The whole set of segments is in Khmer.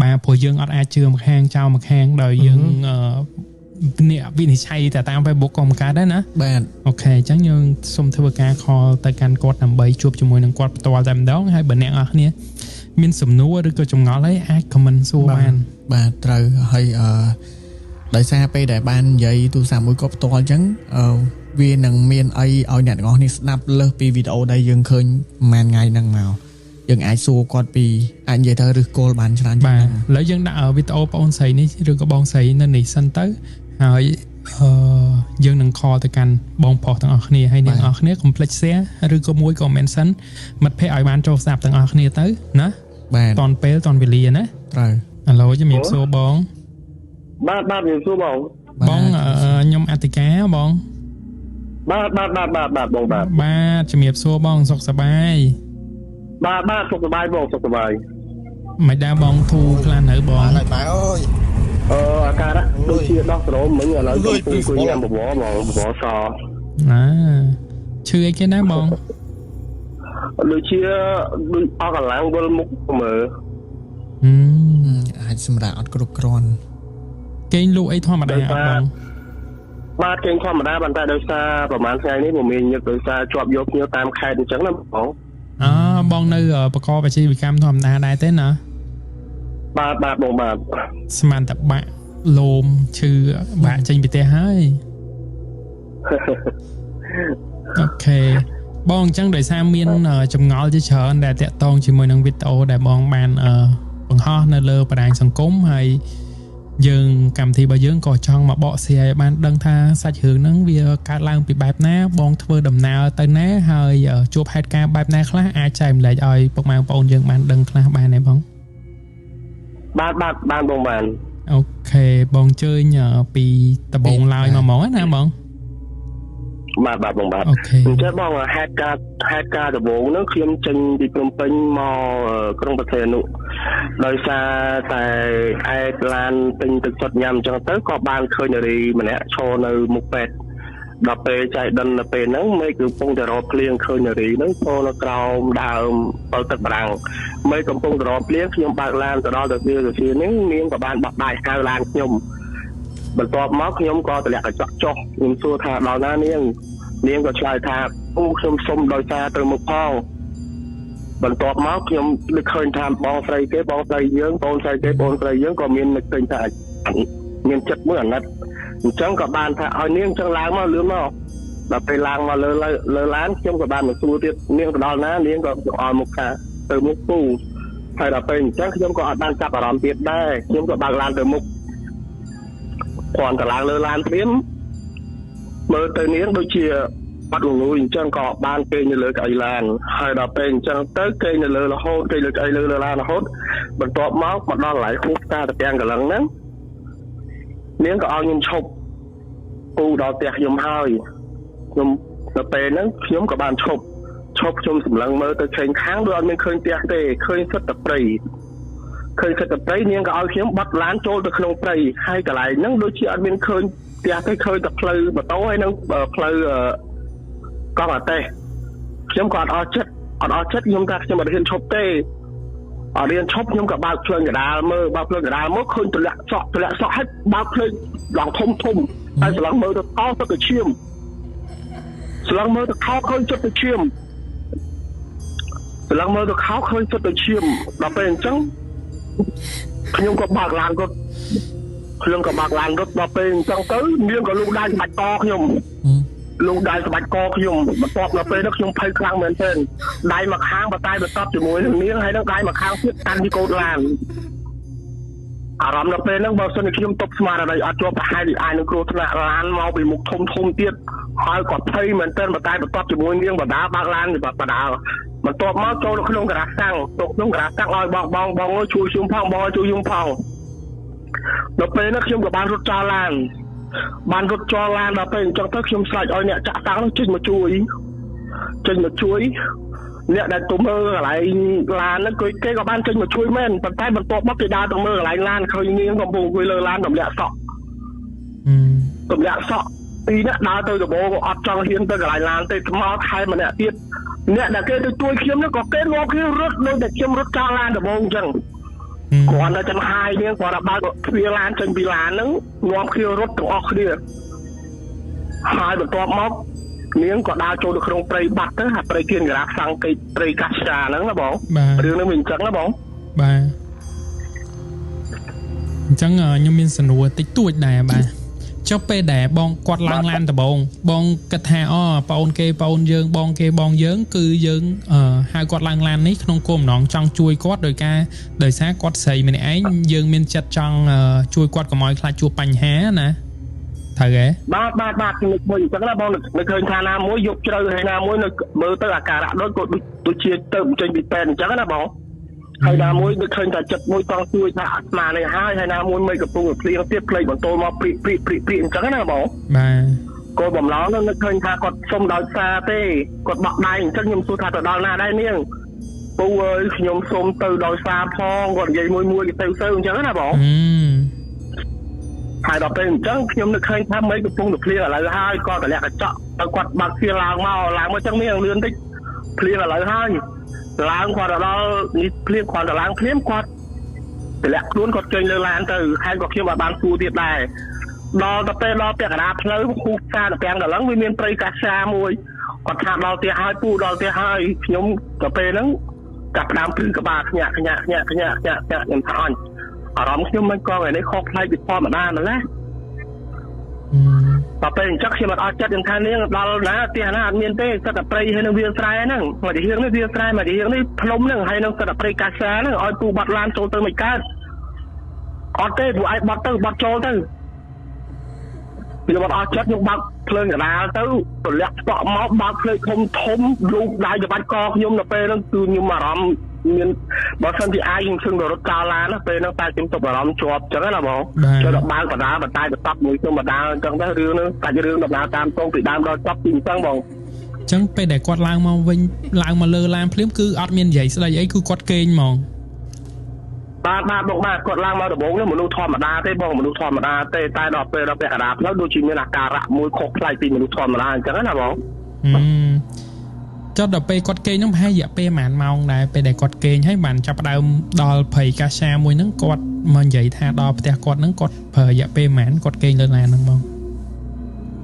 បាទព្រោះយើងអត់អាចជឿម្ខាងចោលម្ខាងដោយយើងអ្នកវិនិច្ឆ័យតែតាម Facebook ក៏មិនកើតដែរណាបាទ OK អញ្ចឹងយើងសូមធ្វើការ call ទៅកាន់គាត់ដើម្បីជួបជាមួយនឹងគាត់ផ្ទាល់តែម្ដងហើយបើអ្នកនរគ្នាមានសំណួរឬក៏ចម្ងល់អីអាច comment សួរបានបាទត្រូវហើយដោយសារពេលដែលបាននិយាយទូរស័ព្ទមួយគាត់ផ្ទាល់អញ្ចឹងវានឹងមានអីឲ្យអ្នកទាំងអស់នេះស្ដាប់លើសពីវីដេអូដែលយើងឃើញប្រហែលថ្ងៃហ្នឹងមកយើងអាចសួរគាត់ពីអាចនិយាយទៅឫសគល់បានច្រើនជាងបាទឥឡូវយើងដាក់វីដេអូបងស្រីនេះឬក៏បងស្រីនៅនេះសិនទៅហើយយើងនឹង call ទៅកាន់បងប្រុសទាំងអស់គ្នាហើយអ្នកទាំងអស់គ្នាកុំភ្លេច share ឬក៏មួយក៏ mention មិត្តភ័ក្តិឲ្យបានចូលស្ដាប់ទាំងអស់គ្នាទៅណាបាទតនពេលតនវេលាណាត្រូវឥឡូវជំរាបសួរបងបាទបាទជំរាបសួរបងបងខ្ញុំអតិកាបងបាទបាទបាទបាទបាទបងបាទបាទជំរាបសួរបងសុខសប្បាយបាទបាទសុខសប្បាយបងសុខសប្បាយមិនដែរបងធូរខ្លះនៅបងបាទហើយអើយអាការៈដូចជាដោះស្រោមមិញឥឡូវកំពុងអង្គុយញ៉ាំបបរបងបបរសណាឈឺអីគេណាបងដូចជាដូចអស់កម្លាំងវិលមុខមើលអាចសម្រាប់អត់គ្រប់គ្រាន់គេងលក់អីធម្មតាអត់បងបាទគេងធម្មតាប៉ុន្តែដោយសារប្រហែលថ្ងៃនេះមមានញឹកដោយសារជាប់យកភ្ញៀវតាមខេត្តអញ្ចឹងណាបងអើបងនៅប្រកបអាជីវកម្មធម្មតាដែរទេណាបាទបាទបងបាទស្មានតែបាក់លោមឈឺបាក់ចេញពីផ្ទះហើយអូខេបងអញ្ចឹងដោយសារមានចម្ងល់ជាច្រើនដែលតាក់ទងជាមួយនឹងវីដេអូដែលបងបានបង្ហោះនៅលើបណ្ដាញសង្គមហើយយើងកម្មវិធីរបស់យើងក៏ចង់មកបកស្រាយឲ្យបានដឹងថាសាច់រឿងហ្នឹងវាកើតឡើងពីបែបណាបងធ្វើដំណើរទៅណាហើយជួបហេតុការណ៍បែបណាខ្លះអាចចែករំលែកឲ្យពុកម៉ែបងប្អូនយើងបានដឹងខ្លះបានទេបងបាទបាទបានបងបានអូខេបងជើញពីដំបងឡើយមកហ្មងណាបងបាទបាទបងបាទអញ្ចឹងបងហេតុការណ៍ដំបូងហ្នឹងខ្ញុំចេញពីភ្នំពេញមកក្រុងព្រះសីហនុដោយសារតែអែបឡានទិញទឹកសុទ្ធញ៉ាំអញ្ចឹងទៅក៏បានឃើញនារីម្នាក់ឈរនៅមុខពេទ្យដល់ពេលចៃដន្យនៅពេលហ្នឹងមេឃកំពុងតែរកភ្លៀងឃើញនារីហ្នឹងឈរនៅក្រោមដើមផ្លទឹកបារាំងមេឃកំពុងតែរកភ្លៀងខ្ញុំបើកឡានទៅដល់ទៅវាហ្នឹងនាងក៏បានបោះដៃហៅឡានខ្ញុំបន្ទាប់មកខ្ញុំក៏តម្លាក់កញ្ចក់ចុះខ្ញុំសួរថាដល់ណានាងនាងក៏ឆ្លើយថាពូខ្ញុំសុំដោយសារទៅមុខផងបន្ទាប់មកខ្ញុំនឹកឃើញថាបងស្រីគេបងស្រីយើងបងស្រីគេបងស្រីយើងក៏មាននឹកឃើញថាមានចិត្តមួយអាណិតអញ្ចឹងក៏បានថាឲ្យនាងចឹងឡើងមកលឿនមកដល់ពេលឡើងមកលើលើឡានខ្ញុំក៏បានមកសួរទៀតនាងទៅដល់ណានាងក៏ឲ្យមុខថាទៅមុខពូហើយដល់ពេលអញ្ចឹងខ្ញុំក៏អត់បានចាប់អារម្មណ៍ទៀតដែរខ្ញុំក៏បើកឡានទៅមុខគ្រាន់តែឡើងលើឡានភ្លាមមើលទៅនាងដូចជាបាត់ងងុយអញ្ចឹងក៏បានគេងនៅលើកៅអីឡានហើយដល់ពេលអញ្ចឹងទៅគេងនៅលើរហូតគេងលើកៅអីលើឡានរហូតបន្ទាប់មកមកដល់កន្លែងហួសផ្សារតាទាំងកលឹងហ្នឹងនាងក៏ឲ្យខ្ញុំឈប់ពូដល់ផ្ទះខ្ញុំហើយខ្ញុំដល់ពេលហ្នឹងខ្ញុំក៏បានឈប់ខ្ញុំសម្លឹងមើលទៅឃើញខាងដូចអត់មានឃើញផ្ទះទេឃើញសុទ្ធតែព្រៃឃើញសុទ្ធតែព្រៃនាងក៏ឲ្យខ្ញុំបាត់ឡានចូលទៅក្នុងព្រៃហើយកន្លែងហ្នឹងដូចជាអត់មានឃើញផ្ទះទេឃើញតែផ្លូវម៉ូតូហើយនឹងផ្លូវកង់អាតេសខ្ញុំក៏អត់អស់ចិត្តខ្ញុំថាខ្ញុំអត់ហ៊ានឈប់ទេអត់ហ៊ានឈប់ខ្ញុំក៏បើកភ្លើងកដាលមើលបើកភ្លើងកដាលមកឃើញទម្លាក់សក់ហើយបើកភ្លើងឡើងធំធំហើយស្លឹងមើលទៅថោទៅទៅឈាមស្លឹងមើលទៅខោឃើញចិត្តទៅឈាមស្លឹងមើលទៅខោឃើញចិត្តទៅឈាមដល់ពេលអញ្ចឹងខ្ញុំក៏បើកឡានរត់ខ្ញុំក៏បើកឡានរត់ដល់ពេលអញ្ចឹងទៅនាងក៏លូកដៃស្បាច់កខ្ញុំលូកដៃស្បាច់កខ្ញុំបន្ទាប់ដល់ពេលនោះខ្ញុំភ័យខ្លាំងមែនទែនដៃមកខាងបតែបតបជាមួយនឹងនាងហើយនឹងដៃមកខាងទៀតកាន់ពីកូនឡានអារម្មណ៍ដល់ពេលហ្នឹងបើសិនជាខ្ញុំទប់ស្មារតីអត់ជាប់ប្រហែលអាចនឹងគ្រោះថ្នាក់ឡានមកពីមុខធំធំទៀតហើយក៏ភ័យមែនទែនបតែបតបជាមួយនាងបដាបើកឡានបដាបន្ទាប់មកចូលនៅក្នុងការ៉ាសាំងទៅក្នុងការ៉ាសាំងឲ្យបងបងបងអើយជួយខ្ញុំផងបងជួយខ្ញុំផងដល់ពេលនោះខ្ញុំក៏បានរត់ចោលឡានបានរត់ចោលឡានដល់ពេលអញ្ចឹងទៅខ្ញុំស្រែកឲ្យអ្នកចាក់តាំងចេញមកជួយអ្នកដែលទៅមើលកន្លែងឡានហ្នឹងគេក៏បានចេញមកជួយមែនប៉ុន្តែបន្ទាប់មកគេដើរទៅមើលកន្លែងឡានឃើញនាងកំពុងអង្គុយលើឡានទម្លាក់សក់ពីរអ្នកដើរទៅដំបូងអត់ចង់ហ៊ានទៅកន្លែងឡានទេមកថែមម្នាក់ទៀតអ្នកដែលគេទៅជួយខ្ញុំនោះក៏គេនាំគ្នារត់ដូចតែខ្ញុំរត់ចោលឡានដំបូងអញ្ចឹង គ្រាន់តែចំហាយនេះគ្រាន់តែបើកទ្វារឡានចេញពីឡានហ្នឹងនាំគ្នារត់ទាំងអស់គ្នាហើយបន្ទាប់មកនាងក៏ដើរចូលទៅក្នុងព្រៃបាត់ទៅហើយព្រៃគៀនក្រាសង្កេតព្រៃកាស្តាហ្នឹងណាបងរឿងហ្នឹងវាអញ្ចឹងណាបងបាទអញ្ចឹងខ្ញុំមានសំណួរតិចតួចដែរបាទចុះពេលដែលបងគាត់ឡើងឡានដំបងបងគិតថាអូប្អូនគេប្អូនយើងបងគេបងយើងគឺយើងហៅគាត់ឡើងឡាននេះក្នុងគោលបំណងចង់ជួយគាត់ដោយការដោយសារគាត់ស្រីម្នាក់ឯងយើងមានចិត្តចង់ជួយគាត់កុំឲ្យខ្លាចជួបបញ្ហាណាត្រូវទេបាទបាទបាទនឹកមួយអញ្ចឹងណាបងនឹកឃើញថាណាមួយយកជ្រៅហើយណាមួយនៅមើលទៅអាការៈដូចក៏ដូចជាទៅចេញពីពេទ្យអញ្ចឹងណាបងហើយណាមួយនឹកឃើញថាចិត្តមួយចង់ជួយថាអាត្មានេះហើយហើយណាមួយមិនកំពុងតែភ្លៀងទៀតភ្លេចបន្ទោលមកព្រីព្រីព្រីព្រីអញ្ចឹងណាបងបាទគោលបំណងនឹកឃើញថាគាត់សុំដោយសារទេគាត់បក់ដៃអញ្ចឹងខ្ញុំសួរថាទៅដល់ណាដែរនាងពូអើយខ្ញុំសុំទៅដោយសារផងគាត់និយាយមួយមួយទៅទៅអញ្ចឹងណាបងហើយដល់ពេលអញ្ចឹងខ្ញុំនឹកឃើញថាមិនកំពុងតែភ្លៀងឥឡូវហើយគាត់តម្លាក់កញ្ចក់ទៅគាត់បើកទ្វារឡើងមកឡើងមកអញ្ចឹងនាងលឿនតិចភ្លៀងឥឡូវហើយឡើងគាត់ដល់នេះភ្លាមគាត់ទៅឡើងភ្លាមគាត់តម្លាក់ខ្លួនគាត់ចេញលើឡានទៅហើយក៏ខ្ញុំបានសួរទៀតដែរដល់ទៅពេលដល់ពាក់កណ្ដាលផ្លូវគូផ្សារទៅពាំងកន្លងវាមានព្រៃកាសាមួយគាត់ថាដល់ផ្ទះហើយពូដល់ផ្ទះហើយខ្ញុំទៅពេលហ្នឹងចាប់ផ្ដើមព្រឺក្បាលខ្ញាក់ខ្ញាក់ខ្ញាក់ខ្ញាក់ខ្ញាក់ខ្ញុំថាអញអារម្មណ៍ខ្ញុំមិនក៏ថ្ងៃនេះខុសប្លែកពីធម្មតាម្ល៉េះដល់ពេលអញ្ចឹងខ្ញុំអត់អស់ចិត្តខ្ញុំថានាងដល់ណាផ្ទះណាអត់មានទេសិតតែព្រៃហើយនឹងវាលស្រែហ្នឹងមកទីហៀងនេះវាលស្រែមកទីហៀងនេះភ្នំហ្នឹងហើយនឹងសិតតែព្រៃកាសាហ្នឹងឲ្យពូបាត់ឡានចូលទៅមិនកើតអត់ទេពួកឯងបាត់ទៅបាត់ចូលទៅខ្ញុំអត់អស់ចិត្តខ្ញុំបើកភ្លើងកណ្ដាលទៅទម្លាក់ស្បក់មកបើកភ្លើងធំធំលូកដៃច្បាច់កខ្ញុំនៅពេលហ្នឹងគឺខ្ញុំអារម្មណ៍មានបើសិនជាអាយខ្ញុំឈឹងទៅរត់ចោលឡានណាពេលហ្នឹងតែខ្ញុំទប់អារម្មណ៍ជាប់ចឹងណាបងចូលដល់បើកបដាបតែបតប់មួយខ្ញុំបដាអញ្ចឹងទៅរឿងហ្នឹងកាច់រឿងដំណើរតាមតងពីដើមដល់ចប់ពីអញ្ចឹងបងអញ្ចឹងពេលដែលគាត់ឡើងមកវិញឡើងមកលើឡានភ្លាមគឺអត់មាននិយាយស្ដីអីគឺគាត់គេងហ្មងបាទបាទបងបាទគាត់ឡើងមកដំបូងនេះមនុស្សធម្មតាទេបងមនុស្សធម្មតាទេតែដល់ពេលដល់ពាក់កណ្ដាលផ្លូវដូចជាមានអាការៈមួយខុសប្លែកពីមនុស្សធម្មតាអញ្ចឹងណាបងចុះដល់ពេលគាត់គេងហ្នឹងប្រហែលរយៈពេលប្រហែលម៉ោងដែរពេលដែលគាត់គេងហើយបានចាប់ផ្ដើមដល់ព្រៃកាសាមួយហ្នឹងគាត់មកនិយាយថាដល់ផ្ទះគាត់ហ្នឹងគាត់ប្រើរយៈពេលប្រហែលគាត់គេងលើឡានហ្នឹងបង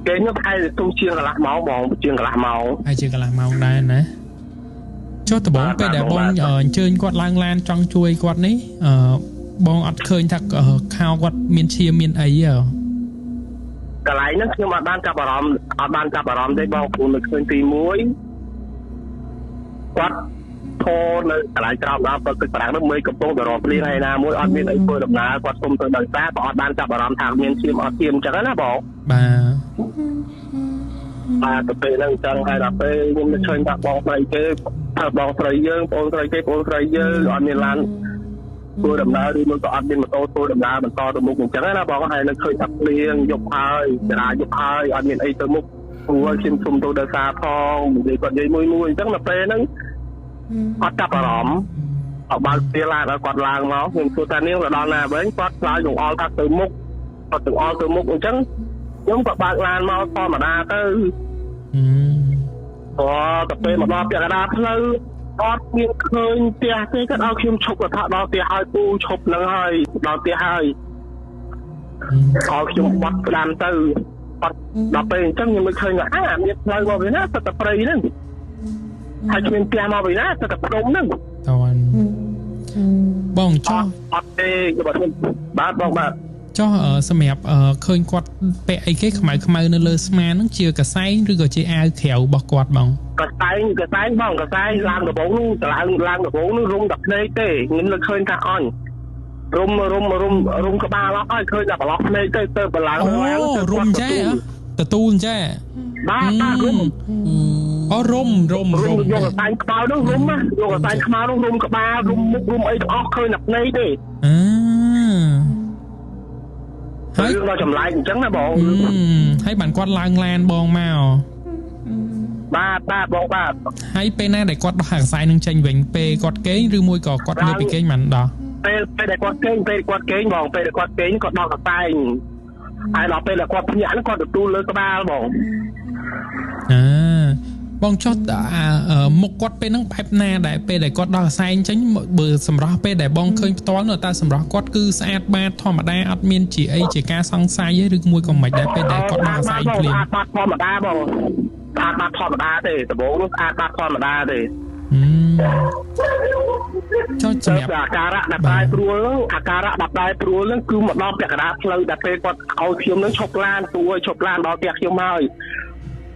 គេងហ្នឹងប្រហែលទុំជាងកន្លះម៉ោងបងជាងកន្លះម៉ោងហើយជាងកន្លះម៉ោងដែរណាចុះដំបូងពេលដែលបងអញ្ជើញគាត់ឡើងឡានចង់ជួយគាត់នេះបងអត់ឃើញថាខោគាត់មានឈាមមានអីហ៎កន្លែងហ្នឹងខ្ញុំអត់បានចាប់អារម្មណ៍អត់បានចាប់អារម្មណ៍ទេបងព្រោះនៅឃើញទី1គាត់ធរនៅកន្លែងក្រោមដើមព្រឹកទឹកប្រាំងនោះមេកំពុងតែរកភ្លៀងហើយណាមួយអត់មានអីធ្វើដំណើរគាត់សុំទៅដោយសារក៏អត់បានចាប់អារម្មណ៍ថាមានឈាមអត់ឈាមអញ្ចឹងណាបងបាទបាទទៅពេលហ្នឹងអញ្ចឹងហើយដល់ពេលខ្ញុំនឹកឃើញថាបងស្រីគេបងស្រីយើងបងស្រីគេបងស្រីយើងអត់មានឡានធ្វើដំណើរឬមួយក៏អត់មានម៉ូតូធ្វើដំណើរបន្តទៅមុខអញ្ចឹងណាបងហើយនឹកឃើញថាភ្លៀងយប់ហើយចរាយប់ហើយអត់មានអីទៅមុខព្រោះខ្ញុំសុំទៅដោយសារផងនិយាយគាត់និយាយមួយមួយអញ្ចឹងដល់ពេលហ្នឹងអត់ចាប់អារម្មណ៍អត់បើកទ្វារឡានឲ្យគាត់ឡើងមកខ្ញុំសួរថានាងទៅដល់ណាវិញគាត់ឆ្លើយចង្អុលថាទៅមុខគាត់ចង្អុលទៅមុខអញ្ចឹងខ្ញុំក៏បើកឡានមកធម្មតាទៅអូទៅពេលមកដល់ពាក់កណ្ដាលផ្លូវអត់មានឃើញផ្ទះទេគាត់ឲ្យខ្ញុំឈប់គាត់ថាដល់ផ្ទះហើយពូឈប់នឹងហើយដល់ផ្ទះហើយឲ្យខ្ញុំបត់ផ្ដាំទៅអត់ដល់ពេលអញ្ចឹងខ្ញុំមិនឃើញថាអាមានផ្លូវមកវិញណាសិតតែព្រៃហ្នឹងហើយគ្មានផ្ទះមកវិញណាសិតតែភ្នំហ្នឹងតន់បងចុះអត់ទេបាទបងបាទចុះសម្រាប់ឃើញគាត់ពាក់អីគេខ្មៅខ្មៅនៅលើស្មាហ្នឹងជាកសែងឬក៏ជាអាវក្រៅរបស់គាត់បងកសែងកសែងបងកសែងឡើងដំបូងនោះឡើងដំបូងនោះរុំតែភ្នែកទេខ្ញុំនឹកឃើញថាអញរុំរុំរុំរុំក្បាលអស់ហើយឃើញតែប្រឡោះភ្នែកទៅទៅបឡើងឡើងរុំចេះទទួលចេះបាទបាទរុំអូរុំរុំរុំយកកសែងខ្មៅនោះរុំណាយកកសែងខ្មៅនោះរុំក្បាលរុំមុខរុំអីទាំងអស់ឃើញតែភ្នែកទេអឺហើយរឿងដល់ចម្លែកអញ្ចឹងណាបងហើយបានគាត់ឡើងឡានបងមកបាទបាទបងបាទហើយពេលណាដែលគាត់ដោះអាកសែងនឹងចេញវិញពេលគាត់គេងឬមួយក៏គាត់ងើបពីគេងបានដោះពេលដែលគាត់គេងពេលគាត់គេងបងពេលដែលគាត់គេងគាត់ដោះកសែងហើយដល់ពេលដែលគាត់ភ្ញាក់ហ្នឹងគាត់ទទួលលើក្បាលបងអឺ បងចុះអាមុខគាត់ពេលហ្នឹងបែបណាដែលពេលដែលគាត់ដោះកសែងចេញបើសម្រស់ពេលដែលបងឃើញផ្ទាល់នោះតើសម្រស់គាត់គឺស្អាតបាតធម្មតាអត់មានជាអីជាការសង្ស័យទេឬមួយក៏មិនដែរពេលដែលគាត់ដោះកសែងភ្លាម ស្អាតបាតធម្មតាបងស្អាតបាតធម្មតាទេដំបូងនោះស្អាតបាតធម្មតាទេ ចុះសម្រាប់ អាការៈដែលប្រែប្រួលហ្នឹងអាការៈដែលប្រែប្រួលហ្នឹងគឺមកដល់ពាក់កណ្ដាលផ្លូវដែលពេលគាត់ឲ្យខ្ញុំហ្នឹងឈប់ឡានទួឲ្យឈប់ឡានដល់ផ្ទះខ្ញុំហើយ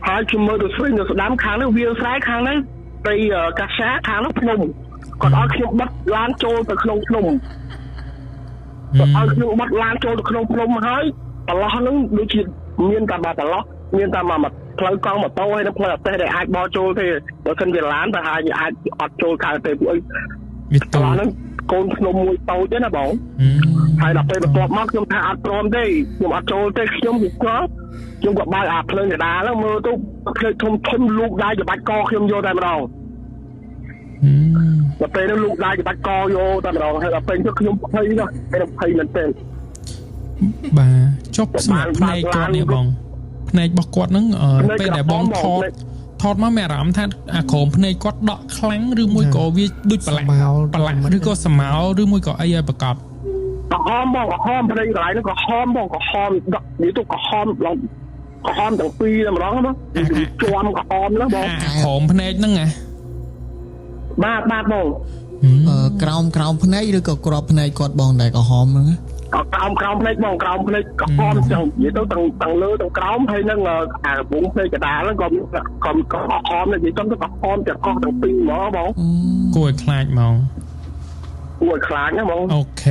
ហើយខ្ញុំមើលទៅស្វែងទៅស្ដាំខាងនេះវាលស្រែខាងនេះព្រៃកាសាខាងនោះភ្នំគាត់ឲ្យខ្ញុំបិទឡានចូលទៅក្នុងភ្នំគាត់ឲ្យខ្ញុំបិទឡានចូលទៅក្នុងភ្នំហើយប្រឡោះហ្នឹងដូចជាមានតែមកប្រឡោះមានតែមកផ្លូវកង់ម៉ូតូហើយនិងផ្លូវអាតេះដែលអាចបោចូលទេបើសិនជាឡានប្រហែលអាចអត់ចូលកើតទេពួកអី វាតូច ប្រឡោះហ្នឹងកូនភ្នំមួយតូចទេណាបងហើយដល់ពេលបន្ទាប់មកខ្ញុំថាអត់ព្រមទេខ្ញុំអត់ចូលទេខ្ញុំវាស្គាល់ខ្ញុំក៏បើកអាភ្លើងកដាលហ្នឹងមើលទៅភ្លើងធំធំលូកដៃច្បាច់កខ្ញុំយកតែម្ដងដល់ពេលនោះលូកដៃច្បាច់កយកតែម្ដងហើយដល់ពេលទៅខ្ញុំភ័យណាស់ពេលភ័យមែនទែន បាទចុះសម្រាប់ភ្នែកគាត់នេះបងភ្នែករបស់គាត់ហ្នឹងពេលដែលបងថតមកមានអារម្មណ៍ថាអាក្រោមភ្នែកគាត់ដកខ្លាំងឬមួយក៏វាដូចប្រឡាក់ប្រឡាក់ឬក៏ស្មោឬមួយក៏អីឲ្យប្រកប ក្រហមបងក្រហមភ្នែកកន្លែងហ្នឹងក្រហមបងក្រហមដកនិយាយទៅក្រហមឡើងក្រហមទាំងពីរតែម្ដងបងជាំក្រហមហ្នឹងបង ក្រោមភ្នែកហ្នឹងហ៎ បាទបាទបង ក្រោមក្រោមភ្នែកឬក៏ក្របភ្នែកគាត់បងដែលក្រហមហ្នឹង ក្រោមក្រោមភ្នែកបងក្រោមភ្នែកក្រហមចឹងនិយាយទៅទាំងទាំងលើទាំងក្រោមហើយនឹងអាកំពុងភ្នែកកដាលហ្នឹងក៏ក៏ក្រហមនិយាយទៅក្រហមទាំងកោះទាំងពីរហ្មងបង គួរឲ្យខ្លាចហ្មង គួរឲ្យខ្លាចណាបង OK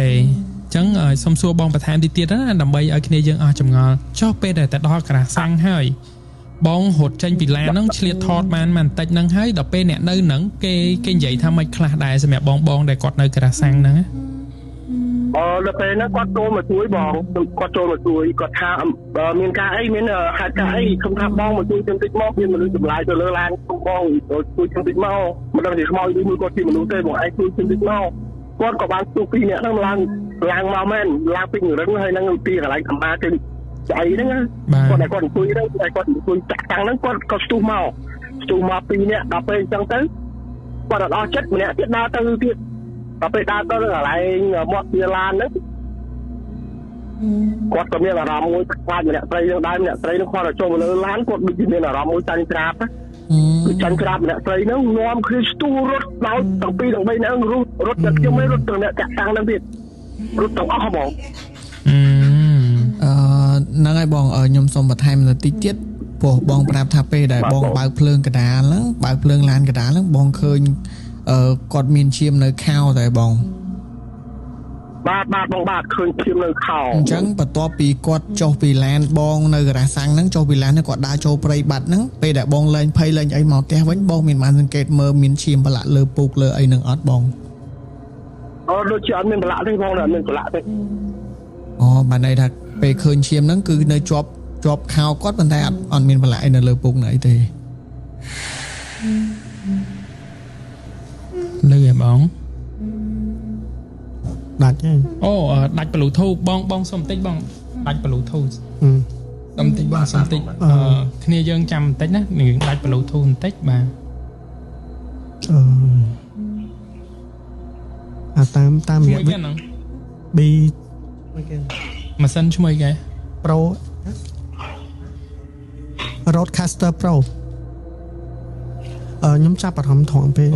ចឹងសុំសួរបងបន្ថែមតិចទៀតណាដើម្បីឲ្យគ្នាយើងអស់ចម្ងល់ចុះពេលដែលទៅដល់ក្រាសាំងហើយបងរត់ចេញពីឡានហ្នឹងឆ្លៀតថតបានបន្តិចហ្នឹងហើយដល់ពេលអ្នកនៅហ្នឹងគេគេនិយាយថាមិនខ្លះដែរសម្រាប់បងបងដែលគាត់នៅក្រាសាំងហ្នឹង អឺដល់ពេលហ្នឹងគាត់ចូលមកជួយបងគាត់ចូលមកជួយគាត់ថាមានការអីមានហេតុការអីខ្ញុំថាបងមកជួយខ្ញុំតិចមកមានមនុស្សចម្លែកទៅលើឡានខ្ញុំបងជួយខ្ញុំតិចមកមិនដឹងជាខ្មោចឬមួយគាត់ជាមនុស្សទេបងឯងជួយខ្ញុំតិចមកគាត់ក៏បានស្ទុះពីរនាក់ហ្នឹងឡើងឡើងមកមែនឡើងពីរឹងហើយហ្នឹងទីកន្លែងកម្មាគេស្អីហ្នឹងគាត់តែគាត់អង្គុយហ្នឹងតែគាត់អង្គុយចាក់តាំងហ្នឹងគាត់ក៏ស្ទុះមកស្ទុះមកពីរនាក់ដល់ពេលអញ្ចឹងទៅគាត់អត់អស់ចិត្តម្នាក់ទៀតដើរទៅទៀតដល់ពេលដើរទៅកន្លែងមាត់វាឡានហ្នឹងគាត់ក៏មានអារម្មណ៍មួយខ្លាចម្នាក់ស្រីហ្នឹងដែរម្នាក់ស្រីហ្នឹងគាត់ទៅចូលមកលើឡានគាត់ដូចជាមានអារម្មណ៍មួយចាញ់ក្រាបគឺចាញ់ក្រាបម្នាក់ស្រីហ្នឹងនាំគ្នាស្ទុះរត់ដល់ទាំងពីរទាំងបីនាក់រត់រត់តែខ្ញុំឯងរត់ទាំងអ្នកចាក់តាំងហ្នឹងទៀតរត់ទាំងអស់ហ្មង អឺហ្នឹងហើយបងខ្ញុំសូមបន្ថែមបន្តិចទៀតព្រោះបងប្រាប់ថាពេលដែលបងបើកភ្លើងកដាលហ្នឹងបើកភ្លើងឡានកដាលហ្នឹងបងឃើញអឺគាត់មានឈាមនៅខោតែបង បាទបាទបងបាទឃើញឈាមនៅខោ អញ្ចឹងបន្ទាប់ពីគាត់ចុះពីឡានបងនៅក្រាសាំងហ្នឹងចុះពីឡានហ្នឹងគាត់ដើរចូលព្រៃបាត់ហ្នឹងពេលដែលបងលែងភ័យលែងអីមកផ្ទះវិញបងមានបានសង្កេតមើលមានឈាមប្រឡាក់លើពូកលើអីហ្នឹងអត់បង អូដូចជាអត់មានប្រឡាក់ទេបងអត់មានប្រឡាក់ទេ អូបានន័យថាពេលឃើញឈាមហ្នឹងគឺនៅជាប់ជាប់ខោគាត់ប៉ុន្តែអត់អត់មានប្រឡាក់អីនៅលើពូកនៅអីទេ លឺហ៎បង ដាច់ហើយ អូដាច់ Bluetooth បងបងសុំបន្តិចបងដាច់ Bluetooth សុំបន្តិចបងសុំបន្តិចអឺគ្នាយើងចាំបន្តិចណានឹងដាច់ Bluetooth បន្តិចបាទ អឺអាតាមតាម ឈ្មោះគេហ្នឹង B មួយគេ ម៉ាស៊ីនឈ្មោះគេ Pro Rodecaster Pro អឺខ្ញុំចាប់អារម្មណ៍ត្រង់ពេល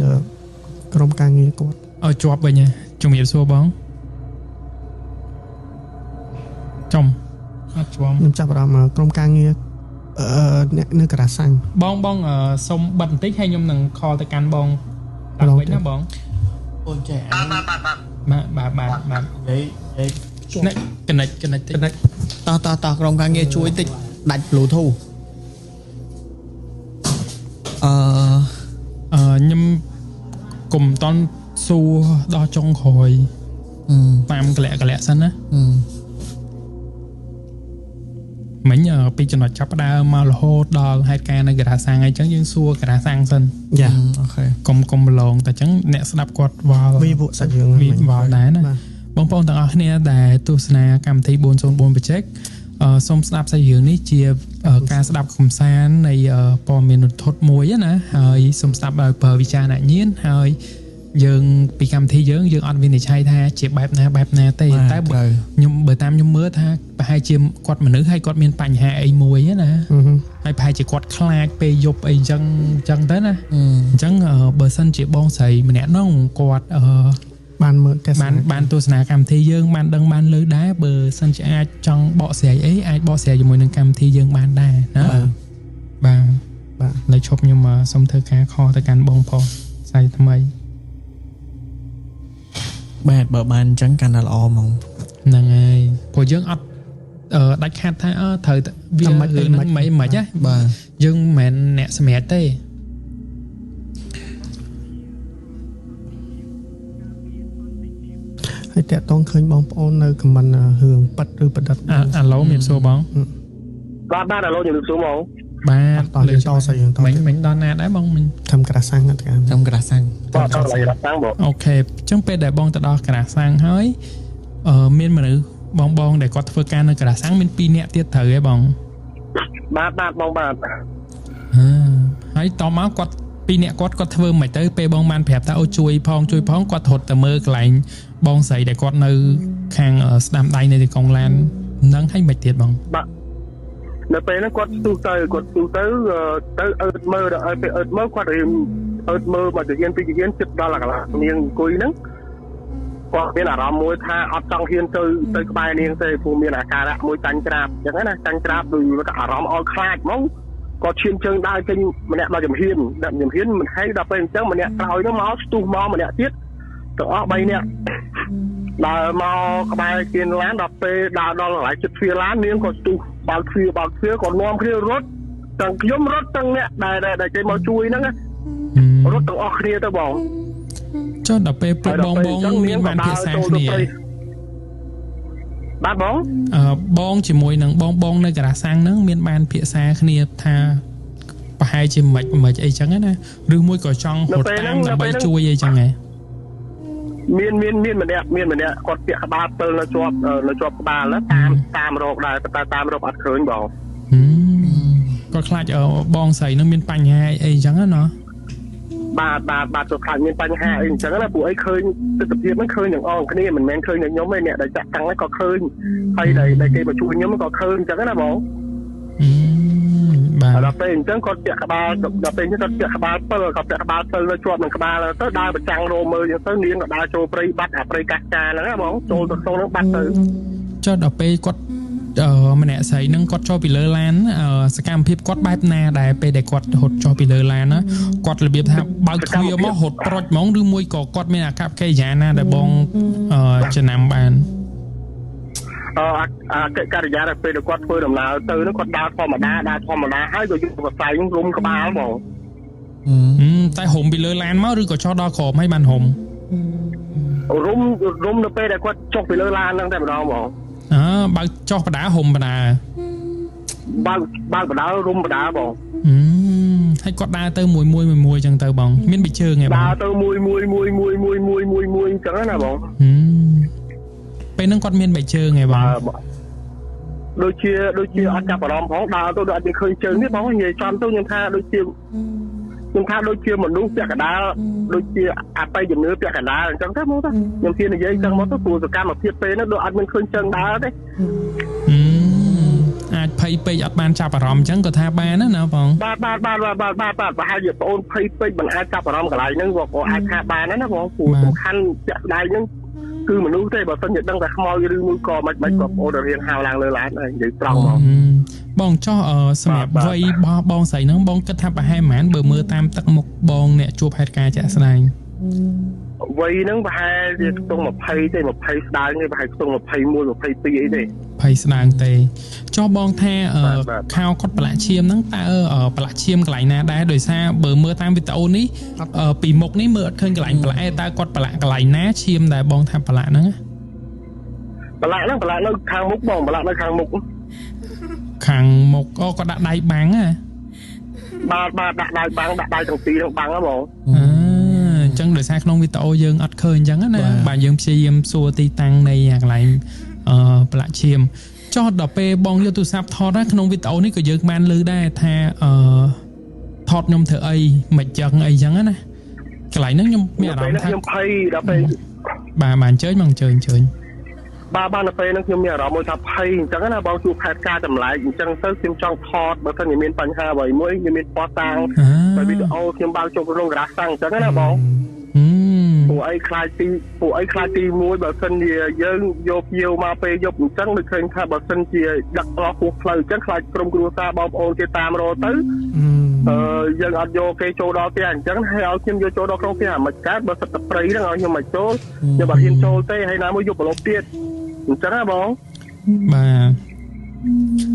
ក្រុមការងារគាត់ ឲ្យជាប់វិញជំរាបសួរបងចំអត់ជាប់ ខ្ញុំចាប់អារម្មណ៍ក្រុមការងារអឺអ្នកនៅក្រាសាំង បងបងសុំបិទបន្តិចហើយខ្ញុំនឹង call ទៅកាន់បងតាមវិញណាបង អូនចេះ បាទបាទបាទ បាទបាទបាទបាទ និយាយនិយាយ នេះ connect connect តិច តោះតោះតោះក្រុមការងារជួយតិចដាច់ Bluetooth អឺ អឺខ្ញុំកុំតន់សួរដល់ចុងក្រោយតាមកលៈកលៈសិនណាមិញពីចំណុចចាប់ដើមមករហូតដល់ហេតុការណ៍នៅក្រាសាំងអីចឹងយើងសួរក្រាសាំងសិន យ៉ា OK កុំកុំប្រឡងតែចឹងអ្នកស្ដាប់គាត់វល់ វីវសាច់រឿង វីវល់ដែរណាបងប្អូនទាំងអស់គ្នាដែលទស្សនាកម្មវិធី404 Project សូមស្ដាប់សាច់រឿងនេះជាការស្ដាប់កំសាន្តនៃព័ត៌មានរន្ធត់មួយណាហើយសូមស្ដាប់ដោយប្រើវិចារណញ្ញាណហើយយើងពីកម្មវិធីយើងយើងអត់វិនិច្ឆ័យថាជាបែបណាបែបណាទេតែខ្ញុំបើតាមខ្ញុំមើលថាប្រហែលជាគាត់មនុស្សហើយគាត់មានបញ្ហាអីមួយណាហើយប្រហែលជាគាត់ខ្លាចពេលយប់អីអញ្ចឹងអញ្ចឹងទៅណាអញ្ចឹងបើសិនជាបងស្រីម្នាក់នោះគាត់បានមើលបានទស្សនាកម្មវិធីយើងបានដឹងបានលើដែរបើសិនជាអាចចង់បកស្រាយអីអាចបកស្រាយជាមួយនឹងកម្មវិធីយើងបានដែរណាបាទបាទនៅឈប់ខ្ញុំសូមធ្វើការខលទៅកាន់បងប្រុសស្រីថ្មីបាទបើបានអញ្ចឹងកាន់តែល្អហ្មងហ្នឹងហើយព្រោះយើងអត់ដាច់ខាតថាត្រូវវារឿងហ្នឹងមិនមិនណាបាទយើងមិនមែនអ្នកសម្រេចទេហើយតាក់ទងឃើញបងប្អូននៅខមមិនរឿងប៉ិតឬប្រឌិតអាឡូមានសួរបងបាទបាទអាឡូជំរាបសួរបងបាទតលើតស្អីយើងតមិញដល់ណាដែរបងមិញធ្វើក្រាសាំងអត់ធ្វើក្រាសាំងបាទដល់ក្រាសាំងបងអូខេអញ្ចឹងពេលដែលបងទៅដល់ក្រាសាំងហើយមានមនុស្សបងបងដែលគាត់ធ្វើការនៅក្រាសាំងមាន2នាក់ទៀតត្រូវទេបងបាទបាទបងបាទហើយតមកគាត់2នាក់គាត់គាត់ធ្វើមិនទៅពេលបងបានប្រាប់ថាអូជួយផងជួយផងគាត់រត់ទៅមើលកន្លែងបងស្រីដែលគាត់នៅខាងស្ដាំដៃនៅទីកុងឡានហ្នឹងហើយមិនទៀតបងបាទនៅពេលហ្នឹងគាត់ស្ទុះទៅគាត់ស្ទុះទៅទៅអើតមើលដល់ឲ្យពេលអើតមើលគាត់រៀមអើតមើលមកទាហានពីទាហានជិតដល់កន្លះនាងអង្គុយហ្នឹងគាត់មានអារម្មណ៍មួយថាអត់ចង់ហ៊ានទៅទៅក្បែរនាងទេព្រោះមានអាការៈមួយចាញ់ច្រាបអញ្ចឹងណាចាញ់ច្រាបដូចអារម្មណ៍ឲ្យខ្លាចហ្មងគាត់ឈានជើងដើរចេញម្នាក់មកជំហានដាក់ជំហានមិនហើយដល់ពេលអញ្ចឹងម្នាក់ក្រោយហ្នឹងមកស្ទុះមកម្នាក់ទៀតទាំងអស់3នាក់ដើរមកក្បែរគៀនឡានដល់ពេលដើរដល់កន្លែងជិតទ្វារឡាននាងក៏ស្ទុះបើកទ្វារបើកទ្វារក៏នាំគ្នារត់ទាំងខ្ញុំរត់ទាំងអ្នកដែលគេមកជួយហ្នឹងរត់ទាំងអស់គ្នាទៅបងចុះដល់ពេលពួកបងបងមានបានភាសាគ្នាបាទបងបងជាមួយនឹងបងបងនៅក្រាសាំងហ្នឹងមានបានភាសាគ្នាថាប្រហែលជាមិនមិនអីចឹងណាឬមួយក៏ចង់រត់តាមដើម្បីជួយអីចឹងហ៎មានមានមានម្នាក់មានម្នាក់គាត់ពាក់ក្បាលពិលនៅជាប់នៅជាប់ក្បាលណាតាមតាមរោគដែរតែតាមរោគអត់ឃើញបងគាត់ខ្លាចបងស្រីនឹងមានបញ្ហាអីចឹងណាបាទបាទបាទគាត់ខ្លាចមានបញ្ហាអីអញ្ចឹងណាពួកអីឃើញទស្សនវិជ្ជាហ្នឹងឃើញទាំងអស់គ្នាមិនមែនឃើញតែខ្ញុំទេអ្នកដែលចាក់តាំងហ្នឹងក៏ឃើញហើយដែលគេមកជួយខ្ញុំក៏ឃើញអញ្ចឹងណាបងបាទដល់ពេលអញ្ចឹងគាត់ពាក់ក្បាលដល់ពេលអញ្ចឹងគាត់ពាក់ក្បាលពិលគាត់ពាក់ក្បាលពិលនៅជាប់នឹងក្បាលទៅដើរប្រចាំងរោមើលអញ្ចឹងទៅនាងក៏ដើរចូលព្រៃបាត់អាព្រៃកាសចាហ្នឹងណាបងចូលទៅក្នុងហ្នឹងបាត់ទៅចុះដល់ពេលគាត់ម្នាក់ស្រីហ្នឹងគាត់ចុះពីលើឡានសកម្មភាពគាត់បែបណាដែរពេលដែលគាត់រត់ចុះពីលើឡានណាគាត់របៀបថាបើកទ្វារមករត់ប្រុចហ្មងឬមួយក៏គាត់មានអាកប្បកិរិយាណាដែលបងចំណាំបានអាកិច្ចរិយាដែលពេលដែលគាត់ធ្វើដំណើរទៅហ្នឹងគាត់ដើរធម្មតាដើរធម្មតាហើយក៏យកកសែងរុំក្បាលហ្មងតែរុំពីលើឡានមកឬក៏ចុះដល់ក្រោមហើយបានរុំរុំនៅពេលដែលគាត់ចុះពីលើឡានហ្នឹងតែម្ដងហ្មងបើចុះបដារុំបដាបើកបដារុំបដាបងហើយគាត់ដើរទៅមួយមួយមួយមួយចឹងទៅបងមានបីជើងឯងបងដើរទៅមួយមួយមួយមួយមួយមួយមួយមួយចឹងណាបងពេលហ្នឹងគាត់មានបីជើងឯងបងដូចជាដូចជាអត់ចាប់អារម្មណ៍ផងដើរទៅដូចអត់មានឃើញជើងទេបងនិយាយចំទៅខ្ញុំថាដូចជាខ្ញុំថាដូចជាមនុស្សពាក់កណ្ដាលដូចជាអបិយជំនឿពាក់កណ្ដាលអញ្ចឹងទៅមកទៅខ្ញុំហ៊ាននិយាយអញ្ចឹងមកទៅព្រោះសកម្មភាពពេលហ្នឹងដូចអត់មានឃើញជើងដើរទេអាចភ័យពេកអត់បានចាប់អារម្មណ៍អញ្ចឹងក៏ថាបានណាណាបងបាទបាទបាទបាទបាទបាទបាទប្រហែលជាបងអូនភ័យពេកមិនអាចចាប់អារម្មណ៍កន្លែងហ្នឹងក៏អាចថាបានណាបងព្រោះសំខាន់ជាក់ស្ដែងហ្នឹងគឺមនុស្សទេបើសិនជាដឹងតែខ្មោចឬមួយក៏មិនមិនក៏បងអូនរៀនហៅឡើងលើឡានហើយនិយាយត្រង់មកបងចោះសម្រាប់វ័យរបស់បងស្រីហ្នឹងបងគិតថាប្រហែលប៉ុន្មានបើមើលតាមទឹកមុខបងអ្នកជួបហេតុការណ៍ជាក់ស្ដែងវ័យហ្នឹងប្រហែលជាខ្ទង់20ទេ20ស្ដើងទេប្រហែលខ្ទង់21 22អីទេ20ស្ដើងទេចុះបងថាខោគាត់ប្រឡាក់ឈាមហ្នឹងតើប្រឡាក់ឈាមកន្លែងណាដែរដោយសារបើមើលតាមវីដេអូនេះពីមុខនេះមើលអត់ឃើញកន្លែងប្រឡាក់ទេតើគាត់ប្រឡាក់កន្លែងណាឈាមដែលបងថាប្រឡាក់ហ្នឹងប្រឡាក់ហ្នឹងប្រឡាក់នៅខាងមុខបងប្រឡាក់នៅខាងមុខខាងមុខអូគាត់ដាក់ដៃបាំងហ៎បាទបាទដាក់ដៃបាំងដាក់ដៃទាំងពីរហ្នឹងបាំងហ៎បងអញ្ចឹងដោយសារក្នុងវីដេអូយើងអត់ឃើញអញ្ចឹងណាបាទយើងព្យាយាមសួរទីតាំងនៃកន្លែងប្រឡាក់ឈាម ចោះដល់ពេលបងយកទូរស័ព្ទថតណាក្នុងវីដេអូនេះក៏យើងបានលើដែរថាអឺថតខ្ញុំធ្វើអីមិនចឹងអីចឹងណាកន្លែងហ្នឹងខ្ញុំមានអារម្មណ៍ថា ខ្ញុំភ័យដល់ពេល បាទបាទអញ្ជើញមកអញ្ជើញអញ្ជើញ បាទបាទដល់ពេលហ្នឹងខ្ញុំមានអារម្មណ៍មួយថាភ័យអញ្ចឹងណាបងជួបហេតុការណ៍ចម្លែកអញ្ចឹងទៅខ្ញុំចង់ថតបើសិនជាមានបញ្ហាអ្វីមួយខ្ញុំមានប៉តាងបើវីដេអូខ្ញុំបើកចូលក្នុងក្រាស់តាំងអញ្ចឹងណាបងពួកអីខ្លាចទីពួកអីខ្លាចទី1បើសិនជាយើងយកភ្ញៀវមកពេលយប់អញ្ចឹងដូចឃើញថាបើសិនជាដឹកអស់ពោះផ្លូវអញ្ចឹងខ្លាចក្រុមគ្រួសារបងប្អូនគេតាមរកទៅយើងអត់យកគេចូលដល់ផ្ទះអញ្ចឹងហើយឲ្យខ្ញុំយកចូលដល់ក្នុងផ្ទះអាមិនកើតបើសិតតែព្រៃហ្នឹងឲ្យខ្ញុំមកចូលខ្ញុំអត់ហ៊ានចូលទេហើយណាមួយយកប្រឡប់ទៀតអញ្ចឹងណាបង បាទ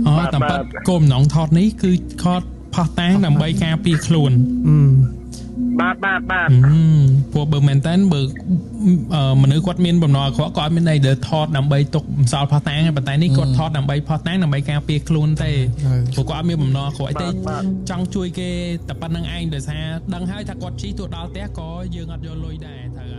អូតាមពិតគោលបំណងថតនេះគឺថតផុសតាងដើម្បីការពារខ្លួន បាទបាទបាទ ព្រោះបើមែនតើបើមនុស្សគាត់មានបំណងអាក្រក់គាត់អត់មានអីដែលថតដើម្បីទុកបន្សល់ផុសតាងទេប៉ុន្តែនេះគាត់ថតដើម្បីផុសតាងដើម្បីការពារខ្លួនទេព្រោះគាត់អត់មានបំណងអាក្រក់អីទេចង់ជួយគេតែប៉ុណ្្នឹងឯងដោយសារដឹងហើយថាគាត់ជិះទោះដល់ផ្ទះក៏យើងអត់យកលុយដែរត្រូវ